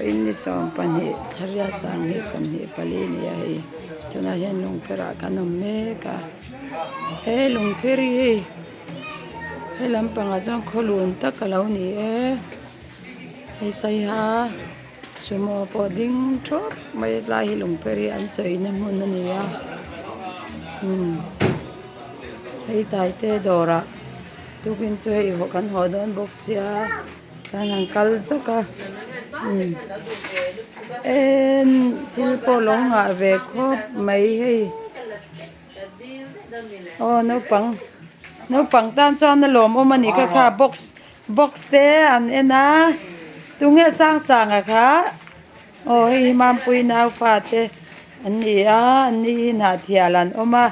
Vawiin ni 12 thla riat 2024 a ni a hei tunah hian lungpher ah kan awm mek a he lungpher hi hei he lampangah chuan khawlun tak a lo ni e hei saiha sumo pawh ding thup mai a tlai hi lungpher hi an chawina hmun a ni a umm hei taite dawrah tukin chu hei kan haw dawn bawk sia. Kan han kal zak a umm en thil pawh lo nghah ve khawp mai hei aw naupang naupang tan chuan a lawmawm a nih kha kha box box te an en a tunge sang sang a kha aw hei hi mampui nau fate an ni a an ni hi hnahthial an awm a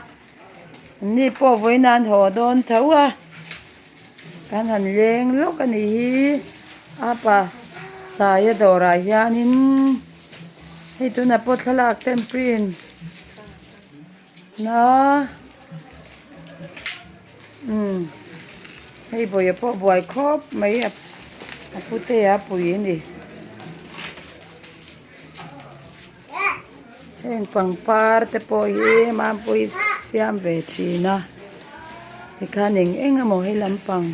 an ni pawh vawiin an haw dawn tho a. Kan han leng lawk a nih hi a pa taia dawrah hianin hei tunah pawh thlalak te an print a umm hei bawihah pawh a buai khawp mai a a putea pui a ni. Heng pangpar te pawh hi mampui siam ve thin a tikhan eng eng emaw he lampang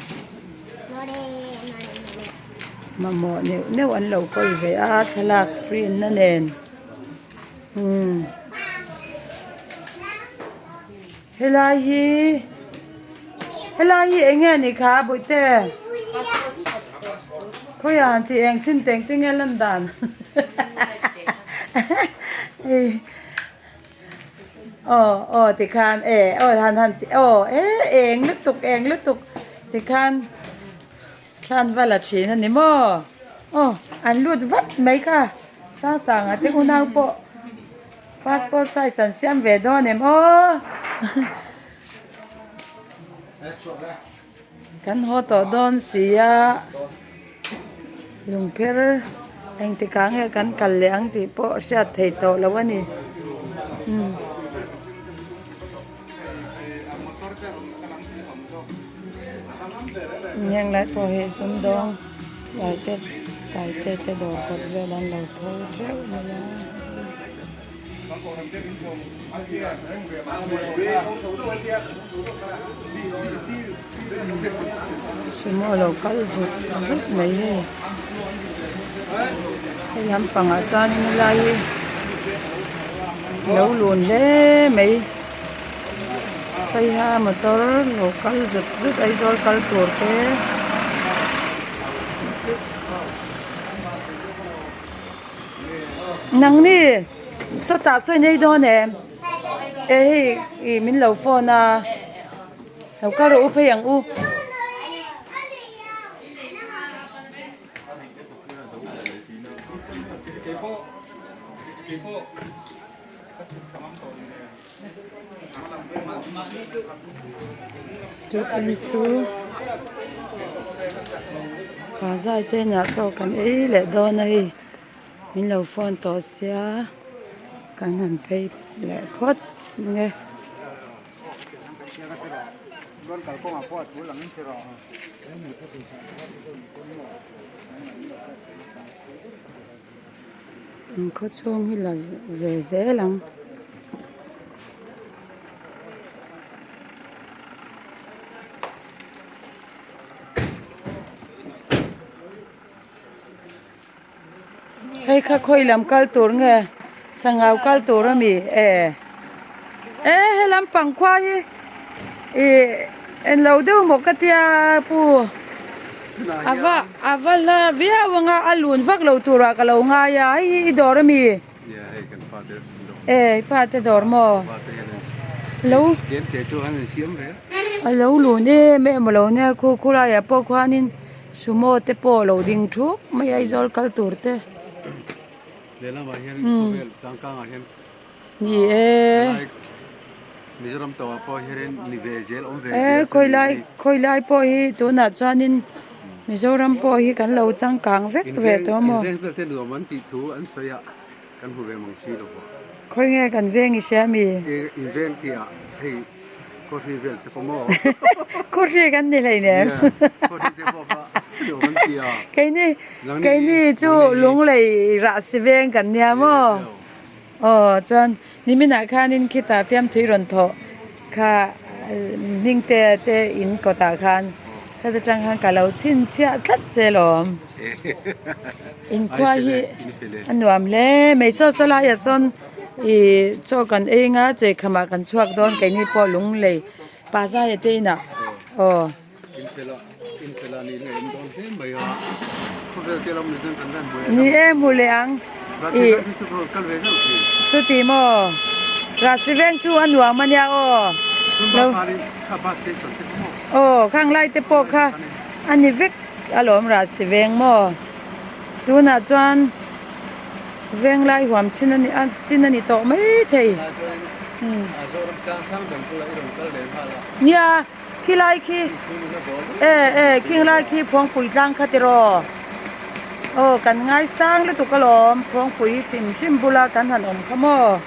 mamawh neuh neuh an lo kawl ve a thlalak print na nen umm helai hi helai hi eng nge ni kha bawihte khawiah han tih eng chin teng te nge lan dan aw aw tikhan e aw han han tih aw e eng lutuk eng lutuk tikhan thlan va la thin a ni maw aw an lut vat mai kha sang sanga te unau pawh passport size an siam ve dawn em aw kan haw tawh dawn si a lungpher engtikah nge kan kal leh ang tih pawh hriat theih tawh loh a ni umm. Heng lai pawh hi sumdawng taite taite te dawr kawt vel an lo pho theuh mai a. Sumo lo kal zut zut mai hei hei lampangah chuanin helai hi lo lun hle mai saiha motor lo kal zut zut Aizawl kal tur te. Nangni sawtah chuan ei dawn em e hei ih min lo phone a lo kal rawh u phei ang u. Chu in chu bahzai te hnah chaw kan ei leh dawn a hei min lo phone tawh sia kan han phei leh phawt ang e. An khaw chhung hi la ve zel ang. Hei kha khawi lam kal tur nge sangau kal tur a mi e e helam pangkhua hi ih englo deuh maw ka tia pu. A va a va hla viau anga a lun vak lo turah ka lo ngai a hei hi i dawr ami e i fate dawr maw lo a lo lun em em alo nia khu khulaiah pawh khuanin sumo te pawh a lo ding thup mai a Aizawl kal tur te ni e. Mizoram tawh ah pawh hian ni ve zel awm ve e zel khawi lai khawi lai pawh hi tunah chuanin Mizoram pawh hi kan lo changkang vek ve tawh maw in veng vel te nuam an tih thu an sawi a kan hmu ve mang si lo pawh khawi nge kan veng i hria mi e in veng tih ah hei khawhri vel te pawh maw khawhri kan ni hleinem khawhri te pawh kha. Keini keini chu lunglei rah si veng kan nia maw? Aw chuan niminah khanin khitah fiamthui rawn thawh kha hmingte te in kawtah khan khata tang khan ka lo chhinchhiah tlat che lawm. Inkhua hi a nuam hle mai saw saw laiah sawn ih chaw kan ei anga chawikhamah kan chhuak dawn keini pawh lunglei pa zaia te inah aw. Ni e hmu leh ang ih chuti maw Rahsi veng chu a nuam ania aw aw khang lai te pawh kha a ni vek. A lawm rah si veng maw? Tunah chuan venglai huam chin a ni a chin a ni tawh mai thei. Nia khilai khi e e khinglai khi Phawngpui tlang kha tiraw? Aw kan ngaisang lutuk alawm Phawngpui hrim hrim bula kan han awm kha maw?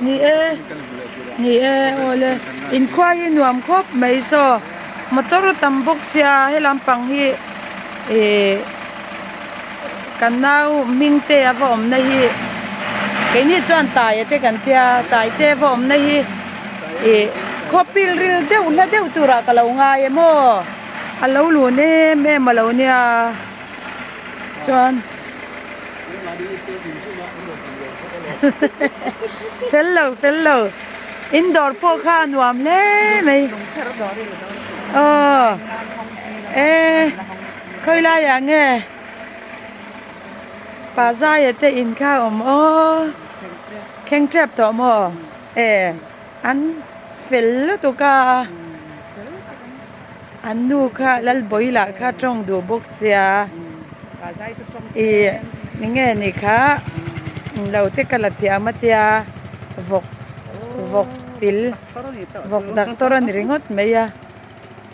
Ni e, ni e awle inkhua hi nuam khawp mai saw motor tam bawk sia he lampang hi ihh kan nau hming te a va awm na hi keini chuan taia te kan tia taite a va awm na hi ihh khawpil ril deuh hla deuh turah ka lo ngai em aw a lo lun em em a lo nia chuan. Fel lo fel lo in dawr pawh kha a nuam hle mai aw e khawi laiah nge pa zaia te in kha a awm aw thleng tep tawh maw e an fel lutuk a an nu kha Lalbawilah kha tawng duh bawk sia. Ih enge ni kha lo te ka la thiam a tia vawk vawk til vawk doctor a ni ringawt mai a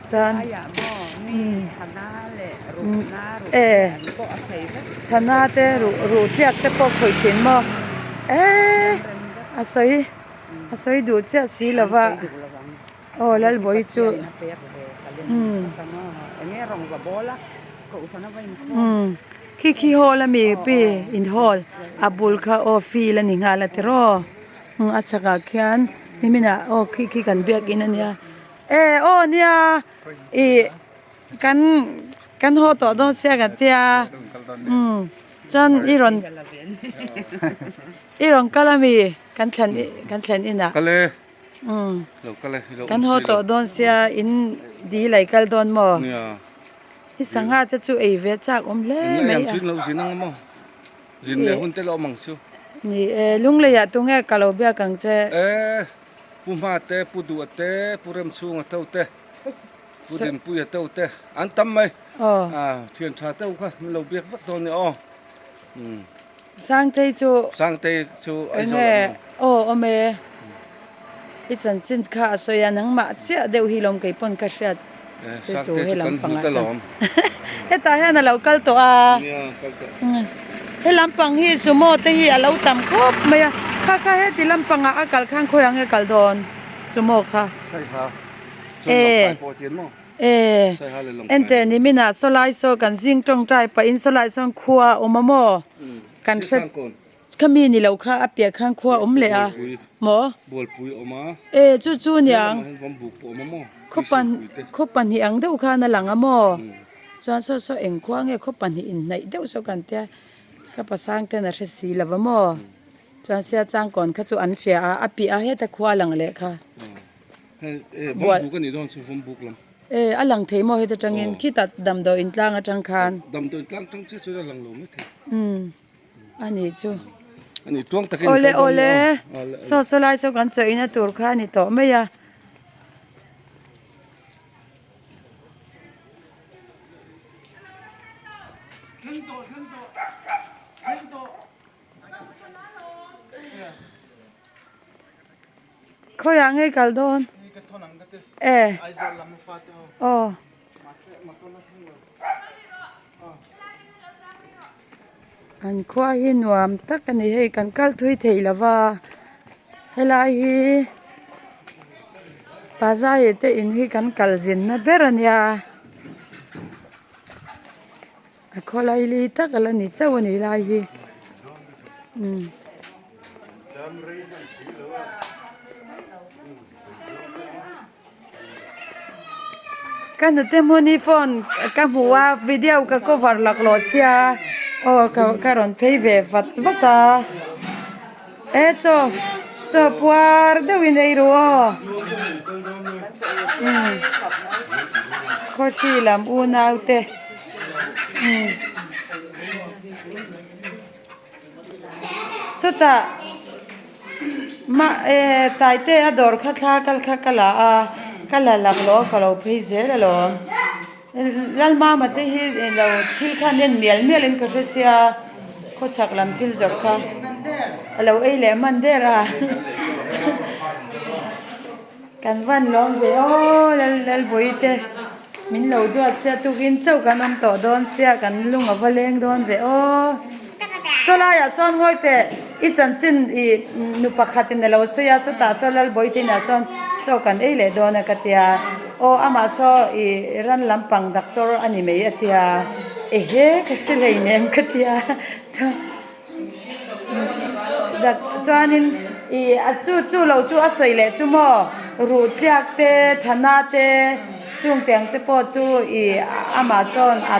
chuan e thana te ruh ruh tliak te pawh khawih thin maw eee a sawi a sawi duh chiah si lova. Aw Lalbawi chu umm khi khi hall a mi pi in hall a bul kha aw field a ni nghal a tiraw a chhakah khian niminah aw khi khi kan biakin a nia e aw nia ih kan kan haw tawh dawn sia ka tia umm chuan i rawn i rawn kal a mi kan thlen kan thlen inah. Kan haw tawh dawn sia in dil a i kal dawn maw? I sangha te chu ei ve chak awm hle mai a. Ni e lunglei ah tunge ka lo biak ang che. Pu Hma te Pu Duh te Pu Remchhunga tho te Pu Dinpuia tho te an tam mai thian tha teuh kha min lo biak vek dawn nia aw. Sangtei chu Sangtei chu Aizawl a awm. Aw awm e. I chanchin kha a sawi a nangmah chiah deuh hi lawm kei pawn ka hriat che chu he lampang ah chuan hetah hian a lo kal tawh a. He lampang hi sumo te hi a lo tam khawp mai a kha kha heti lampang ah a kal khan khawi ang nge kal dawn sumo kha. E. E, ente niminah sawlai saw kan zing tawngtai pahin sawlai sawn khua a awm a maw? Kan hre khami ni lo kha a piah khan khua a awm leh a maw? E, chu chu niang khaw pahnih ang deuh khan a lang a maw? Chuan saw saw eng khua nge khaw pahnih inhnaih deuh saw kan tia ka pasang ten a hre si lo va maw? Chuan Siachangkawn kha chu an hria a, a piah a heta khua a lang leh kha. Bual a nih dawn chu vawmbuk lam. E a lang thei maw heta tangin khitah damdawiin tlang atang khan. Damdawiin tlang tang chiah chuan a lang lo mai thei. Umm a nih chu. A nih tuang takin Awle awle saw saw lai saw kan chawih na tur kha a ni tawh mai a. Khawiah ngei kal dawn? E aw. An khua hi nuam tak a ni hei kan kal thui thei lo va helai hi. Pazai te in hi kan kal zinna ber a nia a khawlai li tak a la ni chauh a ni lai hi umm. Ka hnute hmun hi phone ka hmu a video ka cover laklawh sia aw ka ka rawn phei ve vat vat a e chaw chaw puar deuhin ei ru aw umm khawhri lam unau te umm sawtah. Mah eh Taite a dawr kha thla kal kha ka la a, ka la lak lawh a ka lo phei zel alawm. Lalmama te hi ilo thil kha an en mial mial in ka hre sia, khawchhak lam thil zawrh kha a lo ei leh hman der a. Kan van lawm ve aw Lalbawi te min lo duat sia tukin chauh kan awm tawh dawn sia kan lung a va leng dawn ve aw. Saw laiah sawn ngawi teh i chanchin i nu pakhatin a lo sawi a chutah saw Lalbawi te inah sawn chaw kan ei leh dawn a ka tia aw amah saw i ran lampang doctor a ni mai a tia ehe ka hre hleinem ka tia chuan. Chuanin ih a chu chu lo chu a sawi leh chu maw ruh tliak te thana te chung tiang te pawh chu ih amah sawn a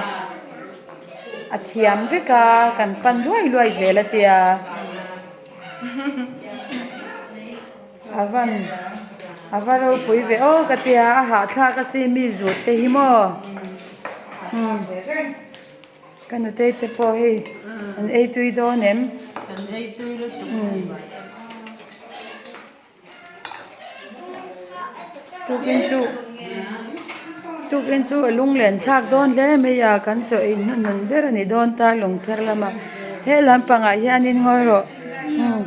a thiam vek a kan pan luai luai zel a tia a van a va ropui ve aw ka tia a hahthlak a si mi zut te hi maw umm. Ka nutei te pawh hei an ei tui dawn em? Kan ei tui lutuk. Tukin chu tukin chu a lunglen thlak dawn hle mai a kan chaw ei hnuhnun ber a ni dawn ta lungpher lama he lampangah hianin ngawi rawh umm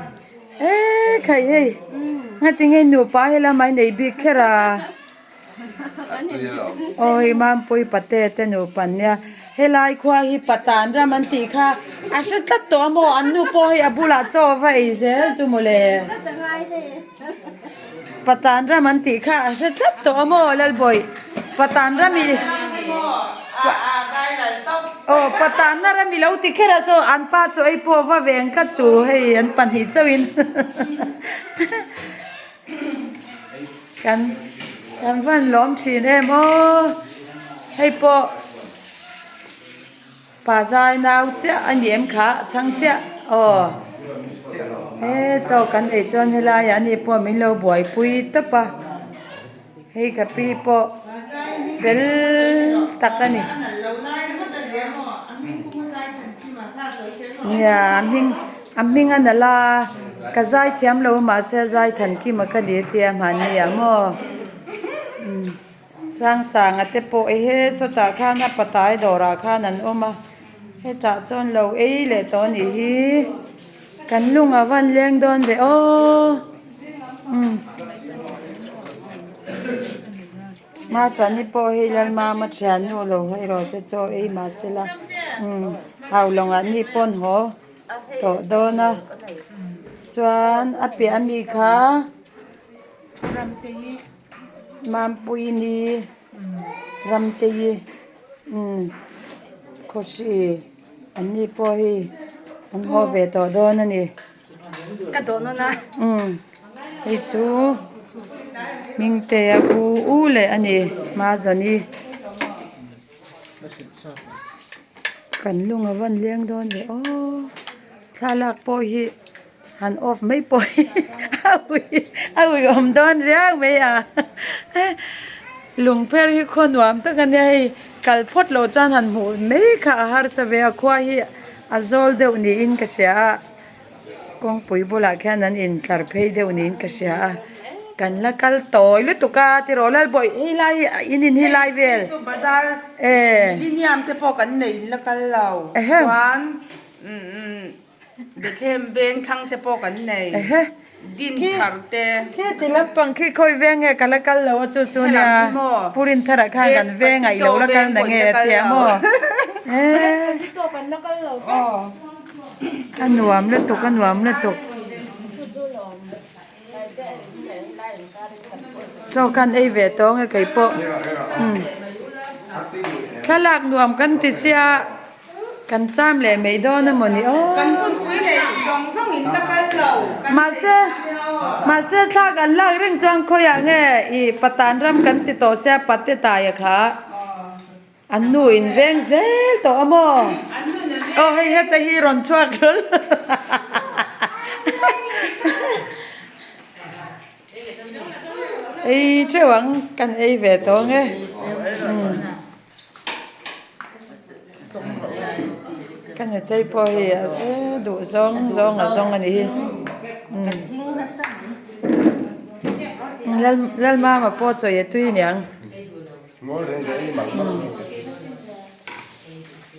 eee khaih hei ngatinge nupa helama in ei bik kher a. Aw hei Mampui pate te nupa an nia helai khua hi patan ram an tih kha a hre tlat tawh a maw an nu pawh hei a bulah chaw va ei zel chu mawle patan ram an tih kha a hre tlat tawh a maw Lalbawih patan ram i aw patan na ram i lo ti kher a saw an pa chaw ei pawh va veng tlat chu hei an pahnih chauhin. Kan kan van lawm thin em aw hei pawh pa zai nau chiah a ni em kha a chhang chiah aw he chaw kan ei chuan helaiah ani pawh min lo buaipui tawp a hei ka pi pawh fel tak a ni nia a hming. A hming a nalh a, ka zai thiam lo mahse a zai than kim a ka ni tia hmanni ah maw umm Sangsanga te pawh ehe sawtah khan a patai dawrah khan an awm a hetah chuan lo ei leh tawh a nih hi kan lung a van leng dawn ve aw umm. Machani pawh hei Lalmama thiannu lo hawi rawh se chaw ei mahsela umm haulawngah ni pawn haw. tawh dawn a chuan a piah ami kha Mampuini Ramtei umm khawhri an ni pawh hei an haw ve tawh dawn a ni umm hei chu Hmingtea u u leh a ni Mazawni. Kan lung a van leng dawn ve aw thlalak pawh hi han off mai pawh hi a ui a ui awm dawn riau mai a lungpher hi khaw nuam tak a nia hei kal phawt loh chuan han hmuh mai kha a harsa ve a khua hi a zawl deuh niin ka hria a. Kawngpui bulah khian an intlar phei deuh niin ka hria a kan la kal tawi lutuk a tiraw Lalbawih hei lai in in hi lai vel Chu bazar millennium te pawh kan nei in la kal lo chuan Bethlehem veng thlang te pawh kan nei din thar te Khi ti lampang khi khawi veng nge ka la kal lo a chu chu nia Purin tharah khan kan veng ah i lo la kal na nge a tia maw A nuam lutuk a nuam lutuk. Chaw khan ei ve tawh ang e kei pawh. Umm. Thlalak nuam kan ti sia kan cham leh mai dawn a mawni aw. Kan hunpui leh zawng zawng in la kal lo. Mahse, mahse thla kan lak reng chuan khawiah nge i Patan ram kan ti tawh sia Pate taia kha. An nu in veng zel tawh a maw? Aw hei heta hi rawn chhuak hlawl. Ei teuh ang kan ei ve tawh ang e. Ka nutei pawh hei e duh zawng zawng a zawng a nih hi. Lalmama pawh chawi a tui aniang.